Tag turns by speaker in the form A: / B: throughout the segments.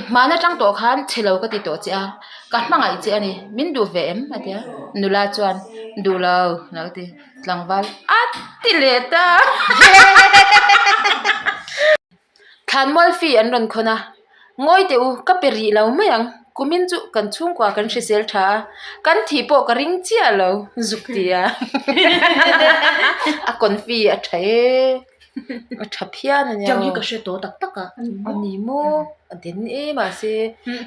A: Hmaan atang tawh khan chhe lo ka ti tawh che a, ka hmangaih che a ni, min duh ve em? a ti a, nula chuan duh lo a lo ti, tlangval a ti leh ta. Thlanmual fee an rawn khawn a, Ngawi teh u, ka pe rih lo mai ang, kumin chu kan chhungkua kan hrisel tha a, kan thih pawh ka ring chiah lo, zuk ti a, a confi a tha e. A tha phian a nia.
B: Tiang hi ka hre tawh tak tak a.
A: A ni maw? A den e mahse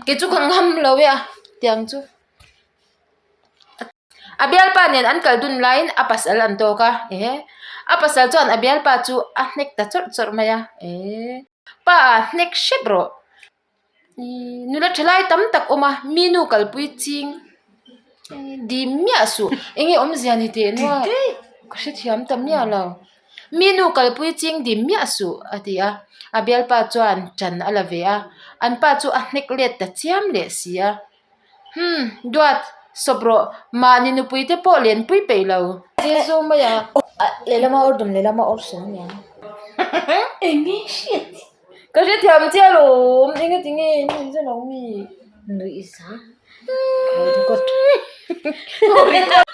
A: kei chu ka ngam lo e a tiang chu. A bialpa nen an kal dun laiin a pasal an tawk a ehe a pasal chuan a bialpa chu a hnek ta chawrh chawrh mai a ehe pa ah hnek hrep rawh. Nula thalai tam tak awm a, mi nu kalpui ching dim miah suh eng nge awmzia ni teh nuai ka hrethiam ta miah lo mi nu kalpui ching dim miah suh a ti a a bialpa chuan ṭan a la ve a an pa chu a hnek let ta chiam leh si a. Humm, duat, sawp rawh, mahni nupui te pawh lenpui peih lo. Jesu mai a.
B: Lehlama awr dum lehlama awr sawm aniang.
A: Eng nge hriat? Ka hrethiam chiah alawm, eng ati nge nuih za lo mi?
B: Nuih za? Ka record.
A: Ka record.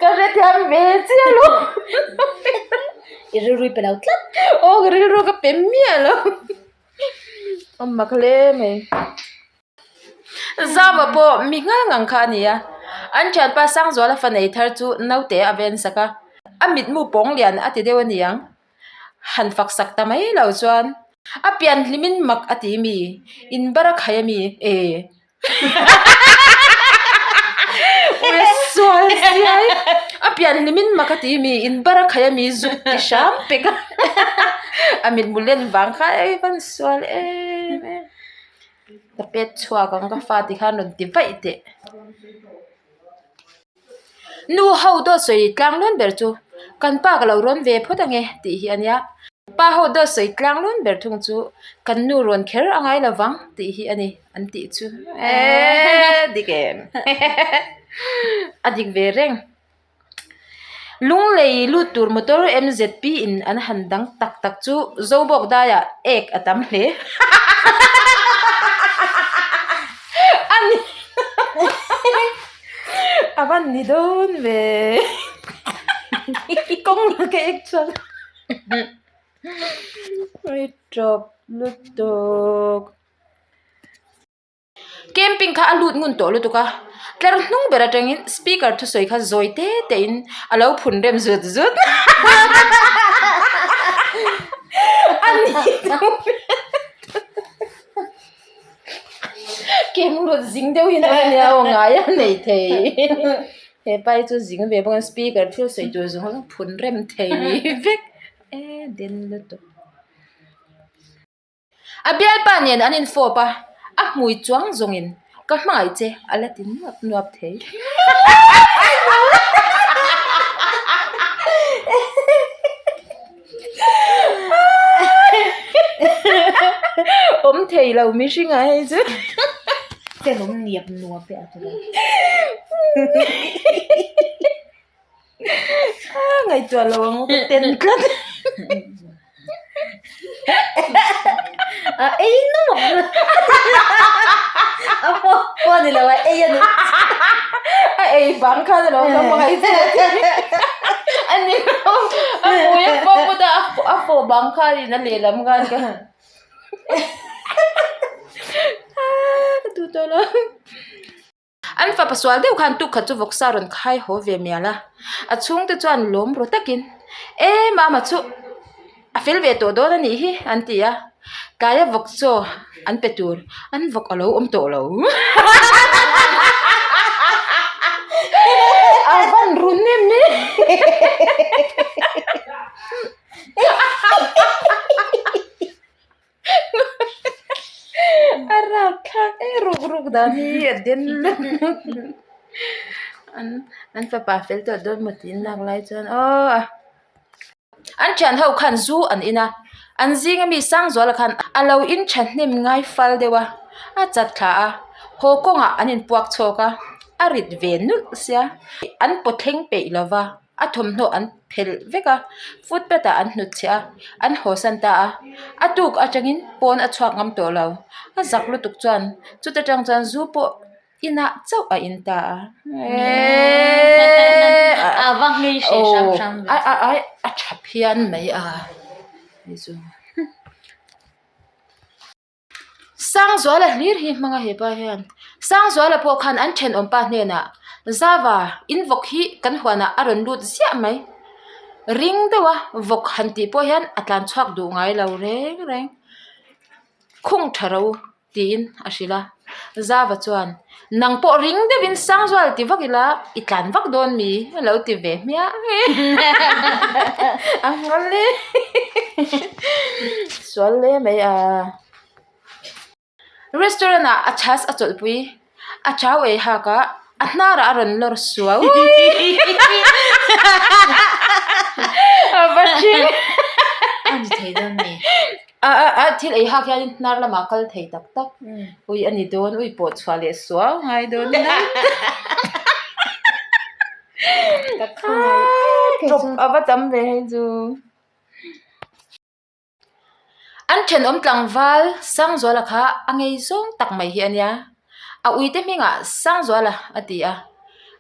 A: Ka hrethiam ve chiah lo.
B: I rilru i pe lo tlat.
A: Aw ka rilru ka pe miah lo. A mak hle mai. Zama pawh mi nghal ngang kha a ni a. An thianpa Sangzuala fa nei thar chu naute a ven sak a. A mitmu pawng lian a ti deuh a ni ang. Han fak sak ta mai lo chuan a pian hlimin mak a ti mi? In bar a khai a mi? E. Sual siai a pian hlimin mak a ti mi in bar a khai a mi zuk ti hram pek a a mitmu len vang kha ei van sual em em ka pet chhuak ang ka fa ti khan rawn ti vaih teh. Nu ho dawt sawi tlang lawn ber chu kan pa ka lo rawn ve phawt ange tih hi a nia pa ho dawt sawi tlang lawn ber thung chu kan nu rawn kher a ngai lo vang tih hi a ni an tih chu eeee dik em a dik ve reng Lunglei lut tur motor M_Z_P in an han dang tak tak chu Zobawk daiah ek a tam hle a ni. A van ni dawn ve kawng la ka ek chuan ui tawp lutuk camping kha a lut ngun tawh lutuk a tlar hnung ber atangin speaker thusawi kha zawi te te in a lo phun rem zut zut a ni Kem lut zing deuh hi a nia aw ngai a nei thei he pa hi chu zing ve bawk a speaker thil sawi tur zawng zawng phun rem thei vek e den lutuk. A bialpa nen an infawp a a hmui chuang zawngin ka hmangaih che a la ti nuap nuap thei. Awm thei lo mihring ah hei chu.
B: Ten awm niap nuap e a ti lo.
A: Ngaihtuah lo ang ka ten tlat.
B: A ei nuap a pawh pawh ni lo a ei a ni.
A: A ei bang khan alo ka hmangaih che a ni lo a hmui a fawp pawt a a fawh bang khan in a lehlam khan ka ka duh tawh lo. An fapa sual deuh khan tuk khat chu vawksa rawn khai haw ve mial a, a chhungte chuan lawm ru takin e mama chu a fel ve tawh dawn a nih hi an ti a, tlaia vawk chaw an pe tur an vawk a lo awm tawh lo a van run em e. A rap thlak e ruk ruk dan hi a den lutuk an an fapa fel tawh dawn maw tiin lak lai chuan aw a an thian ho khan zu an in a an zing ami Sangzuala khan a lo in thahnem ngai fal deuh a a chat thla a haw kawngah an inpuak chhawk a a rit ve nulh sia an pawt thleng peih lo va. A thawmhnaw an phelh vek a, footpath ah an hnutchhiah a, an hawsan ta a. A tuk atangin pawn a chhuak ngam tawh lo. A zak lutuk chuan chuta tang chuan zu pawh inah chauh a in ta a. Eeeee
B: A va ngei hreh hram hram ve.
A: A a a a tha phian mai a ni chu. Sangzuala hlir hi hmang a hepa hian Sangzuala pawh khan an thenawm pa hnenah Zava in vawk hi kan huanah a rawn lut ziah mai ring deuh a vawk han tih pawh hian a tlan chhuak duh ngai lo reng reng khung tha ro tiin a hrilh a Zava chuan nang pawh ring deuhin Sangzuala ti vak ila i tlan vak dawn mi a lo ti ve hmiah a nghal e. Sual hle mai a. Restaurant ah a chhas a chawlhpui. A chau ei hak a, a hnar ah a rawn lawr suau. A va ṭhing.
B: A ni thei dawn mi.
A: A a a thil ei hak hian hnar lamah a kal thei tak tak. Ui a ni dawn, ui pawh chhuah leh suau ngai dawn na. Ṭawp a va tam ve hei chu. An thenawm tlangval Sangzuala kha a ngei zawng tak mai hi a nia. A uite hmingah Sangzuala a ti a.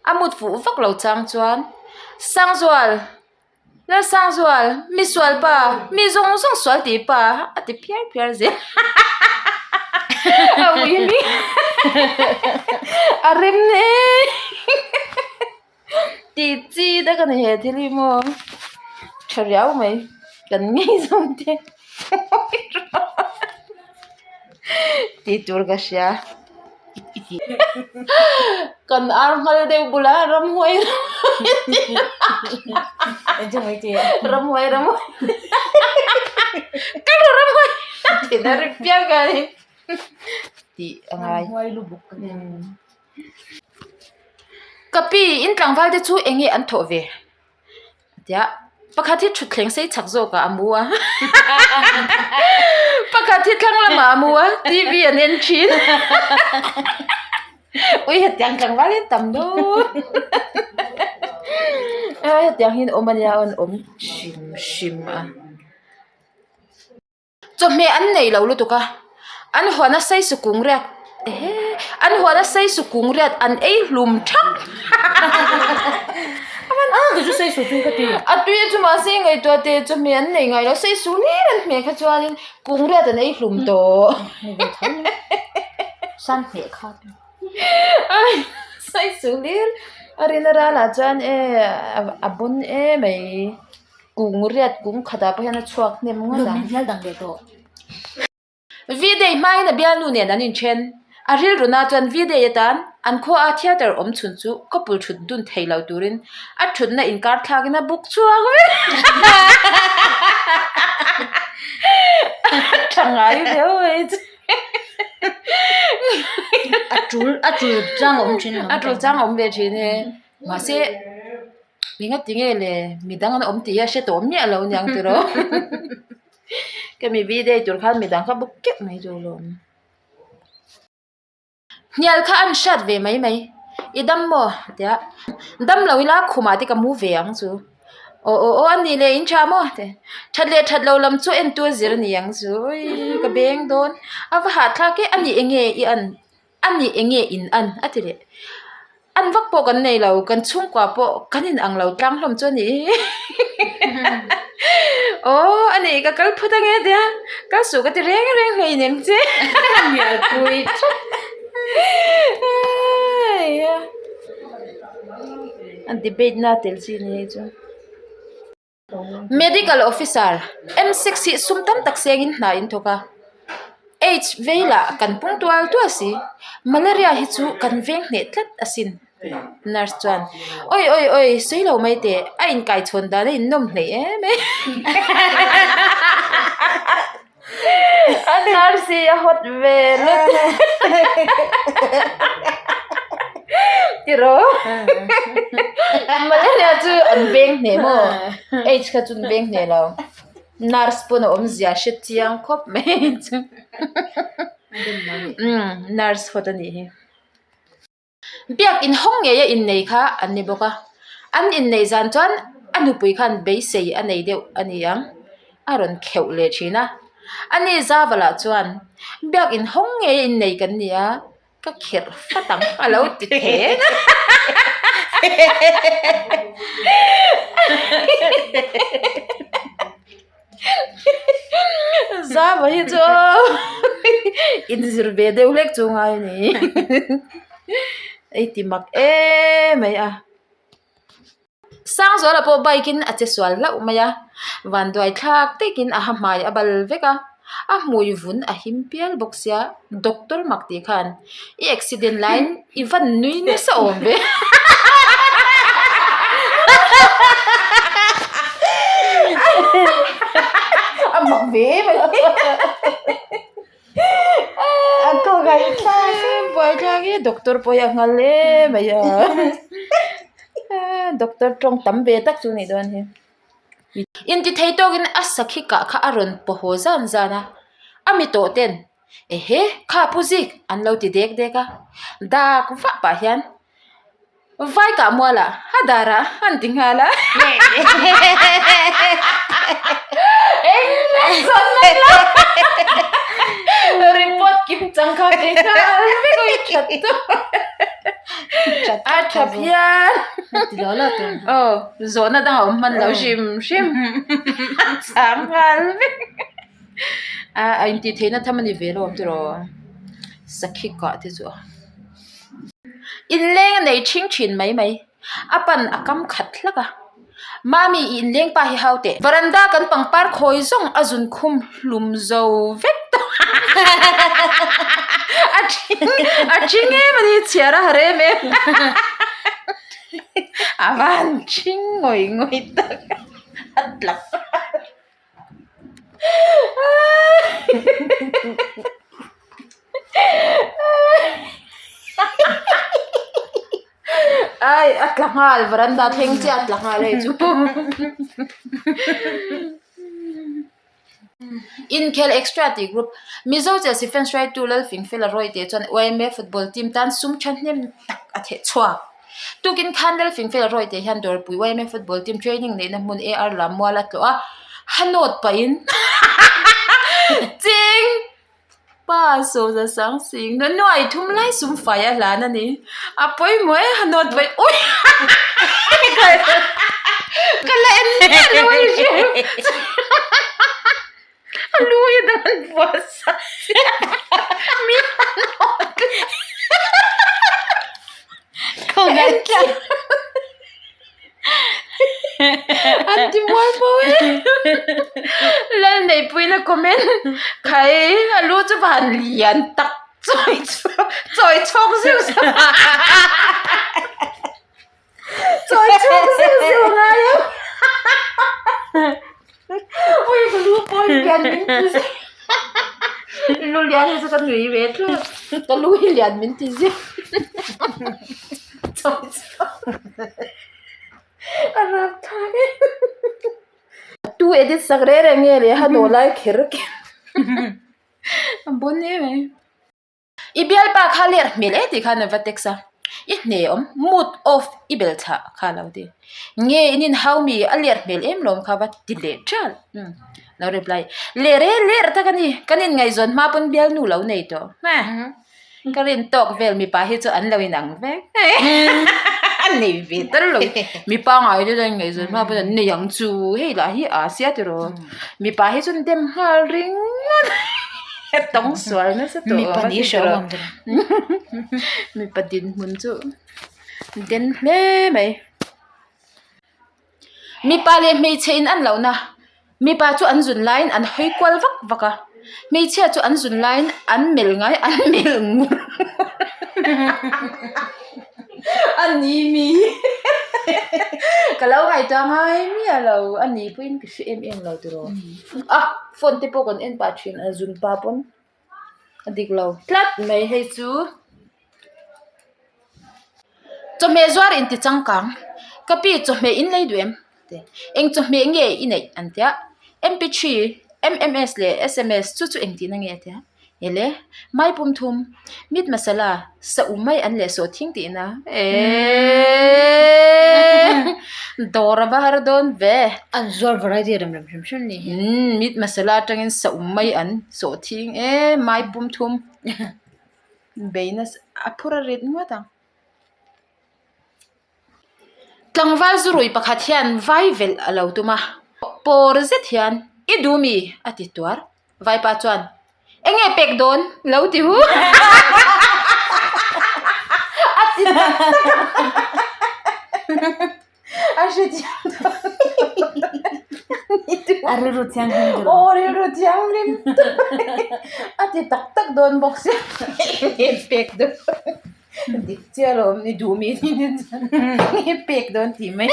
A: A mut fuh vak lo chang chuan, Sangzual! Lalsangzual! Mi sual pa! Mi zawng zawng sual tih pa! a ti phiar phiar zel. A ui hming a rem e. Tih chi tak a ni he thil hi maw tha riau mai kan ngei zawng te tih tur ka hria kan ar nghal deuh bulah ramhuai ramhuai ramhuai ka ru ramhuai tih na ri piang ka ni tih a ngai. Ka pi, in tlangval te chu eng nge an thawh ve? A ti a, pakhat hi thutthleng sei chak zawkah a mu a, pakhat hi thlang lamah a mu a, T V an en thin. Ui hetiang tlangval hi an tam dawn. Hetiang hi an awm a nia, an awm hrim hrim a. Chawhmeh an nei lo lutuk a, an huan a sei su kung riat ehe an huan a sei su kung riat an ei hlum thak a tui chu mahse ngaihtuah teh chawhmeh an nei ngai lo sei su hlir an hmeh kha chuanin kung riat an ei hlum tawh sei su hlir a rina ralah chuan e a bawn emai. Kung riat kung khatah pawh hian a chhuak hnem ngawt ang. V-day hmain a bialnu nen an inthen. A rilru na chuan V-day atan an khua a theatre awm chhun chu couple thut dun thei lo turin a thutna inkar thlakin a buk chhuak vek. A tha ngai viau mai chu.
B: A tul a tul chang a awm thin.
A: A tul chang a awm ve thin e. Mahse. Eng a ti nge le midang an awm tih hi a hre tawh miah lo aniang tiraw ka mi video tur khan midang kha bawk keuh mai tur lawm hnial kha an hriat ve mai mai i dam maw a ti a dam lo ila khumah te ka mu ve ang chu aw aw aw a ni leh in tha maw ti that leh that lo lam chu en tu a zir a ni ang chu ka beng dawn a va hahthlak e a ni eng nge i an. A ni eng nge in an? a ti leh. An vak pawh kan nei lo, kan chhungkua pawh kan in ang lo tlang hlawm chu a ni. Aw a ni ka kal phawt ange tia, kal suh ka ti reng reng hlei nem che. Hnialpui thap. A debate na tel chi a ni hei chu. Medical officer, M6 hi sum tam tak sengin hna in thawk a, H vei lah kan pung tual tual si, malaria hi chu kan veng hneh tlat asin, nurse chuan awi awi awi sawi lo mai teh a inkaichhawn dan a innawm hleih em em. A nurse hi a hot ve lutuk tiraw malaria chu an veng hneh maw H kha chu an veng hneh lo nurse pawn a awmzia hre chiang khawp mai chu umm nurse hot a nih hi. Biak inhawng ngei a innei kha an ni bawk a. An inneih zan chuan a nupui khan beisei a nei deuh a ni ang, a rawn kheuh leh thin a. Ani Zavala chuan, Biakin hawng ngei a innei kan ni a, ka kherh fat ang a lo ti theng a. Zava hi chu aw inzir ve deuh hlek chu ngai a ni ei ti mak em mai a Sangzuala pawh bike in a che sual hlauh mai a vanduai thlak takin a ha hmai a bal vek a a hmui vun a him pial bawk sia doctor mak tih khan i accident laiin i van nui nasa awm ve. A mak ve em a ni.
B: A kawngah i thlak em
A: buai thlak hi doctor pawh hi a nghal em mai a. Doctor tawng tam ve tak chu a nih dawn hi. Intithei tawkin a sakhi kah kha a rawn paw haw zan zan a, a mi tawh ten Ehe, kha pu zik an lo ti dek dek a, dak vah pah hian vai kah mualah a darah an ti nghal a. Engmah zawn mai lo report kim chang kha ti nghal vek a i that chu a tha phian aw zawhna dang a awm hman lo hrim hrim a chang nghal vek. A a intih theihna tham a ni ve lo ang tiraw sakhi kah te chu a inleng a nei ṭhing ṭhin mai mai a pan a kam khat hlak a mami i inleng pa hi hau teh varanda kan pangpar khawi zawng a zun khum hlum zo vek tawh a ṭhing a ṭhing em a ni chhiar a har em em a van ṭhing ngawih ngawih tak a tlak. Ai a tla nghal varanda thleng chiah a tla nghal hei chu Inkhel extra tih group Mizo Chelsea fans hruaitu Lalfingfela Rawite chuan YMA football team tan sum thahnem tak a theh chhuak. Tukin khan Lalfingfela Rawite hian Dawrpui YMA football team training neihna hmun AR Lammual a tlawh a, ha nawt pahin cheng pa sawza sang sing na nuai thum lai sum fai a hlan a ni. A pawimawh e ha nawt pahin ui ka la en miah lo a hriat a lu hi dang an vuah sak chiah mi ha nawt An ti mual fo e Lalneihpuiin a comment khai a lu chu van lian tak chawi chawi chhawk zeuh zeuh chawi chhawk zeuh zeuh a ngai a ui ka lu pawh hi lian min ti zeuh lu lian hi chu ka nui ve thlawt ka lu hi lian min ti zeuh chawi chhawk. A rap thlak e. Tu edit sak reng reng nge leh ha dawh lai kher kher a bon em mai. I bialpa kha ler hmel e tih khan a va text a, i hne awm mood off i bel thlah kha a lo ti. Nge in inhau mi a ler hmel em lawm kha va ti leh ṭal umm lo reply ler e ler tak a ni kan inngaihzawn hma pawn bialnu lo nei tawh. Ka rin tawk vel mipa hi chu an lo inang vek a nei ve tal lo mipa ngai te chuan ngaihzawn hma pawn an nei ang chu hei lah hi a sia tiraw mipa hi chuan dem nghal ringawt tawng sual nasa tawh
B: Mipa ni hreh awm ang tiraw
A: mipa dinhmun chu den hle mai. Mipa leh hmeichhe in an lohna mipa chu an zun laiin an hawi kual vak vak a hmeichhia chu an zun laiin an melh ngai an melh ngur a ni mi ka lo ngaihtuah ngai miah lo a ni pawhin ka hre em em lo tiraw a phone te pawh kan en pah thin a zun pah pawn a dik lo tlat mai hei chu. Chawhmeh zuar inti changkang ka pi chawhmeh in lei duh em eng chawhmeh nge i neih an tia mp three mms leh sms chu chu engtihna nge a tia. Ele, mai pum thum, meat masala, sa um mai an leh sawh thing tihna. Eeeeee dawr a va har dawn ve.
B: An zuar variety rem rem hrim hrim ni hi.
A: Umm meat masala atangin sa um mai an sawh thing e mai pum thum bei nasa a phur a rit ngawt ang. Tlangval zurui pakhat hian vai velh a lo tum a, pawr zet hian i duh mi a ti tuar. Vaipa chuan eng nge pek dawn lo ti hu a ti tak tak a a hrethiam dawn
B: a rilru thianghlim tur
A: aw rilru thianghlim a ti tak tak dawn bawk sia eng nge pek dawn. Dik chiah lo awm ni duh mi ni chuan nge pek dawn tih mai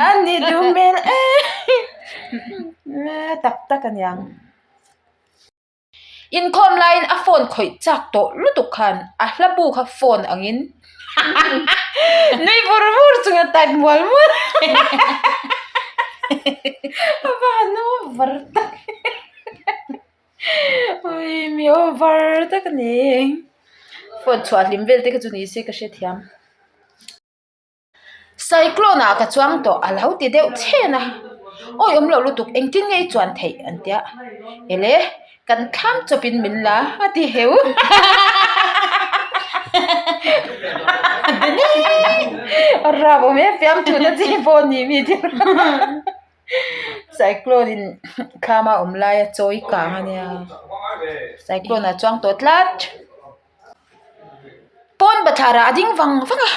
A: a ni duh hmel em tak tak a niang. Inkhawm laiin a phone khawih chak tawh lutuk khan a hla bu kha phone angin nui vur vur chunga type mual mual a va han over tak. Ui mi over tak a ni phone chhuah hlim vel te kha chu ni se ka hrethiam cyclone ah ka chuang tawh a lo ti deuh chhen a awi awm loh lutuk engtin nge i chuan theih an tia ele kan thlam chawp in min la a ti heu a rap awm em fiamthu na chi pawh a ni mi te. Cyclone in thlama awm laia chawi kang a nia cyclone ah chuang tawh tlat pawn bathlar ah a ding vang vang a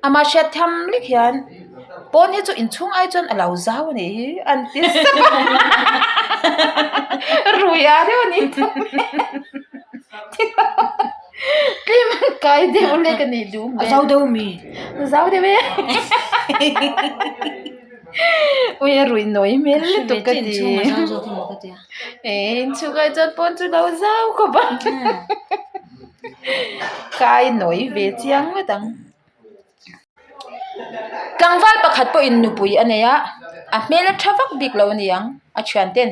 A: ama hriat tham lek hian pawn hi chu inchhung ai chuan a lo zau a nih hi an ti sap a rui ah deuh a ni tlem a kai deuh lek a nih duh hmel
B: a zau deuh ami
A: zau deuh e. Ui a ruih nawi hmel lutuk ka ti eh inchhung ah chuan pawn chu lo zau khawp a kai nawi ve chiang ngawt ang tlangval pakhat pawhin nupui a nei a a hmel a tha vak bik lo a ni ang a thian ten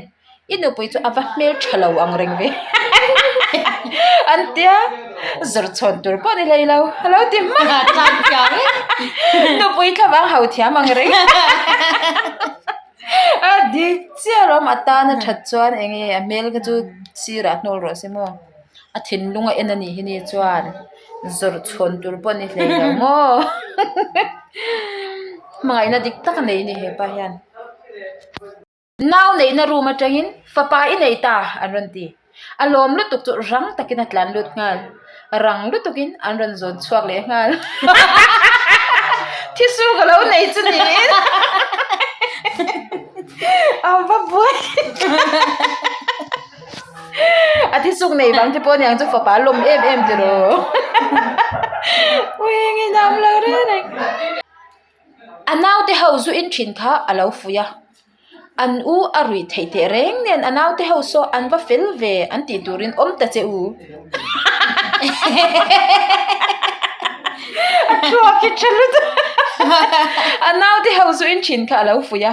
A: I nupui chu a va hmel tha lo ang reng ve an tia zawrh chhawn tur pawh ni hlei lo a lo ti hmak nupui thlavang ho thiam ang reng a dik chiah alawm a tan a that chuan eng nge a hmel kha chu sirah hnawl rawh se maw a thinlung a en a nih hi ni chuan zawrh chhawn tur pawh ni hlei lo maw hmangaihna dik tak a nei a ni hepa hian. Nau neihna room atangin fapa i nei ta an rawn ti. A lawm lutuk chu rang takin a tlan lut nghal. Rang lutukin an rawn zawn chhuak leh nghal. Thisu ka lo nei chu niin a va buai. A thisuk nei vang te pawh aniang chu fapa a lawm em em tiraw. Ui ngei nam lo reng reng. A naute ho zu in thin kha a lo fuih a, an u a ruih theih teh reng nen a naute ho saw an va fel ve an tih turin awm ta che u. A thluak hi tha lutuk a naute ho zu in thin kha a lo fuih a,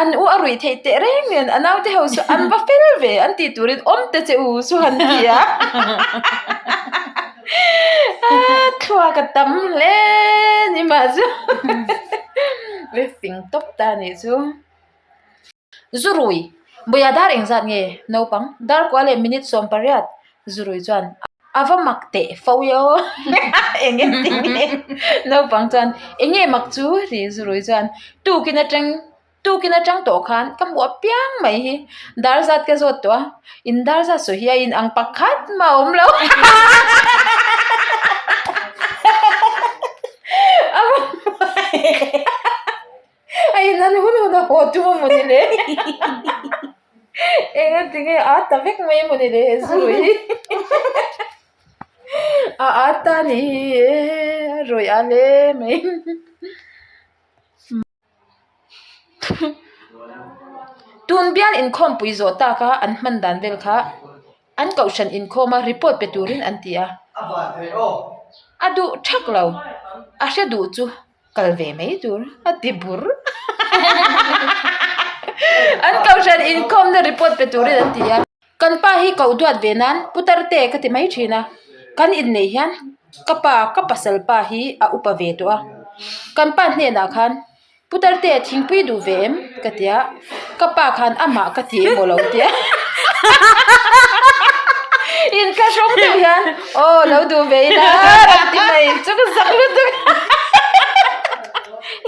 A: an u a ruih theih teh reng nen a naute ho saw an va fel ve an tih turin awm ta che u chu han ti a. Thluak a tam hle ni mah chu mi fing tawp ta a nih chu zurui Buia dar engzat nge naupang dar kua leh minute 18 zurui chuan a va mak teh fo i aw eng nge ti nge naupang chuan eng nge mak chu tih zurui chuan tukin atang. Tukin atang tawh khan ka hmuh apiang mai hi dar zat ka zawt tawh a, in dar zat sawi hi a in ang pakhat mah a awm lo. A in an hun hun a haw tum a mawni le. Eng a ti nge a ta vek mai a mawni le he zui hi. A a ta a nih hi a rawih a hle mai. Tun bial inkhawmpui zawh tak a an hman dan vel kha an kohhran inkhawm a report pe turin an ti a a duh thak lo a hre duh chu kal ve mai tur a ti bur an kohhran. Zan inkhawmna report pe turin an ti a. Kan pa hi koh duat ve nan putar te ka ti mai thin a, kan inneih hian ka pa ka pasal pa hi a upa ve tawh a, kan pa hnenah khan putar te thingpui duh ve em ka ti a, ka pa khan amah ka ti emaw lo tia inthlahrung deuh hian aw lo duh ve ila rawn ti mai chu ka zak lutuk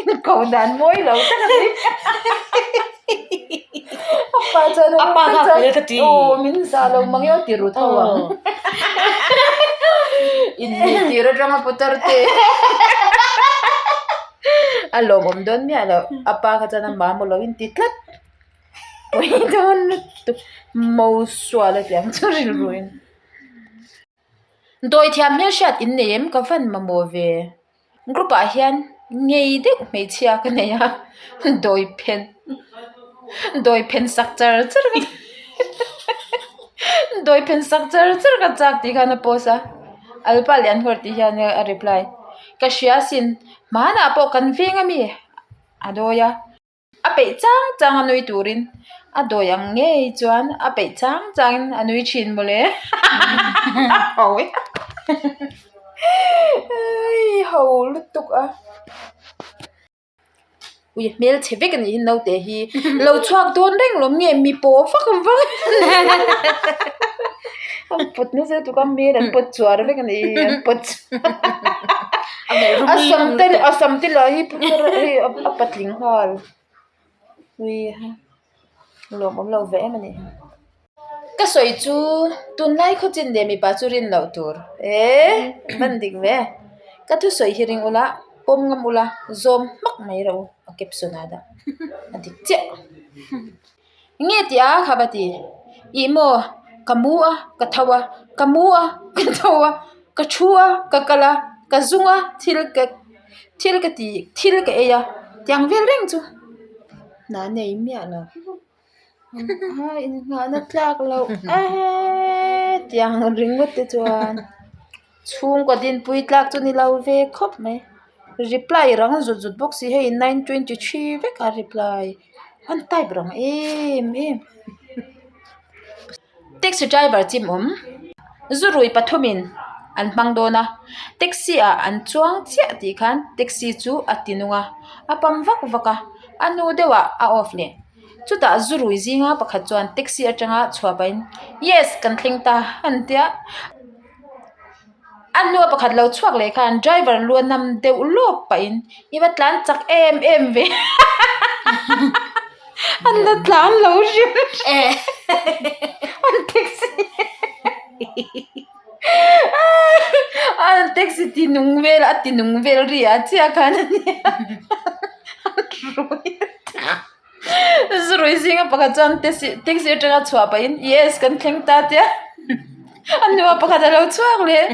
A: inkoh dan mawi lo tak a ni. A pa chuan
B: A pa kha fel ka ti.
A: Aw min zah lo mang emaw ti ru tho ang. Inneih tir atanga putar te. A lawmawm dawn miah loh. A pa kha chuan a mamawh lo in ti tlat. Pawi dawn lutuk. Mo sual a ti ang chu rilru in. Dawi thiam hmelhriat in nei em ka van mamawh ve. Group ah hian ngei deuh hmeichhia ka nei a dawi phen dawi phen sak char char ka dawi phen sak char char ka chak tih khan a post a alpa lian nghawr tih hian a reply ka hria asin hmanah pawh kan veng ami a dawi a. A peih chang chang a nui turin a dawi ang ngei chuan a peih chang changin a nui thin mawle ho ho lutuk a ui hmelchhe vek a nih hi naute hi lo chhuak dawn reng lawm nge mi pawh vak vak an pawt nasa lutuk a hmel an pawt chuar vek a nih hi an pawt A sam te a sam te lah hi hei a patling nghal ui ha lawmawm lo ve em a ni ka sawi chu tunlai khawchin leh mipa chu rin loh tur eh hman dik ve ka thusawi hi ring ula pawm ngam ula zawm hmak mai rawh u a caption ah dah a dik chiah. Nge tih a kha va ti ih maw ka mu a ka tho a ka mu a ka tho a ka thu a ka kal a ka zung a thil ka thil ka ti thil ka ei a tiang vel reng chu hna nei miah lo a inngahna tlak loh eee tiang ringawt te chuan. Chhungkaw dinpui tlak chu ni lo ve khawp mai reply rang zut zut bawk si hei 9:23 vek a reply an type rang em em taxi driver chim awm zu rui pathumin an hmang dawn a taxi ah an chuang chiah tih khan taxi chu a ti nung a a pam vak vak a a hnu deuh ah a off leh. Chutah zu rui zinga pakhat chuan taxi atanga chhuah pahin yes kan thleng ta an tia a hnua pakhat lo chhuak leh khan driver lu a nam deuh lawp pahin i va tlan chak em em ve an la tlan lo hrim hrim an taxi an taxi ti nung vel a ti nung vel ri ah chiah khan a nia an rui. Zurui zinga pakhat chuan taxi taxi atanga chhuah pahin yes kan thleng ta tia a hnua pakhat alo chhuak leh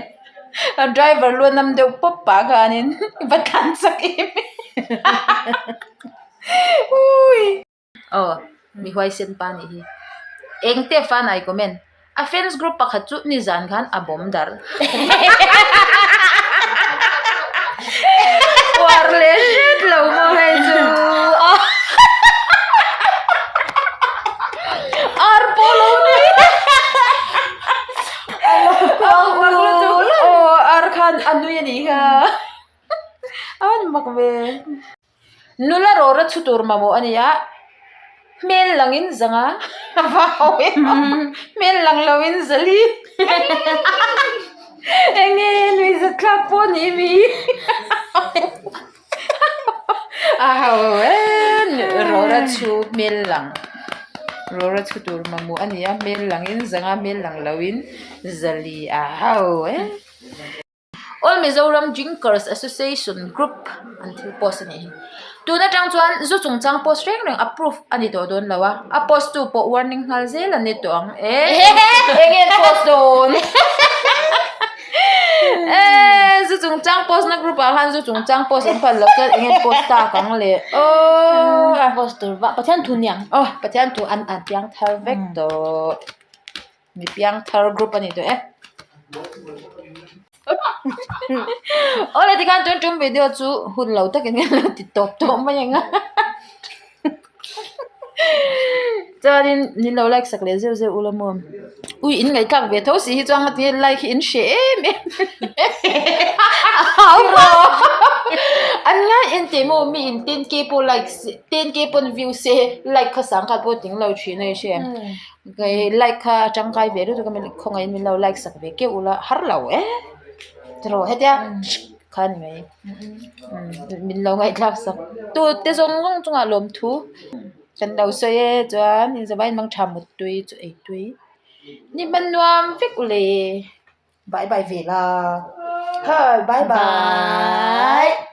A: a driver lu a nam deuh pawp pah khanin va tlan chak em ui aw mi huaisen pa anih hi engte fanai comment. A fans group pakhat chu nizan khan a bawm dar. Uar leh hret lo maw hei chu. Ar pawh lo ni. Aw ar khan a nui a nih kha. A han mak ve. Nula rawra chhu tur mamawh a ni a, hmel langin zanga va ho em a, hmel lang loin zali enge nuihzat thlak pawh a ni mi a ho em rawra chhu hmel lang rawra chhu tur mamawh a ni a, hmel langin zanga hmel lang loin zali a ho em. All Mizoram Drinkers Association Group an thil post a nih hi. Tun atang chuan zu chungchang post reng reng approve a ni tawh dawn lo a, a post tu pawh warning nghal zel an ni tawh ang e eng nge an post dawn e zu chungchang post na group ah khan zu chungchang post an phal loh chuan eng nge an post tak ang le aw
B: post tur vah Pathian thu niang
A: aw Pathian thu an an piang thar vek tawh. Mi piang thar group a ni tawh e. Awle tikhan tun tum video chu hun lo takin kan lo ti tawp tawh mai ang a. Chuanin min lo like sak leh zeuh zeuh ula maw. Ui in ngaihthlak ve tho si hi chuan nga tinge like hi in hreh em em a rawh an ngai en teh maw mi in 10k pawh like se 10k pawn view se like kha sang khat pawh tling lo thin a i hria em like kha a tangkai ve lutuk a khawngaihin min lo like sak ve keuh ula har lo e tiraw hetia kha ni mai min lo ngaihthlak sak tu te zawng zawng chungah lawmthu. Kan lo sawi e chuan inzawmah in mangtha muttui chu ei tui ni hman nuam vek u le bye bye ve la hi bye bye.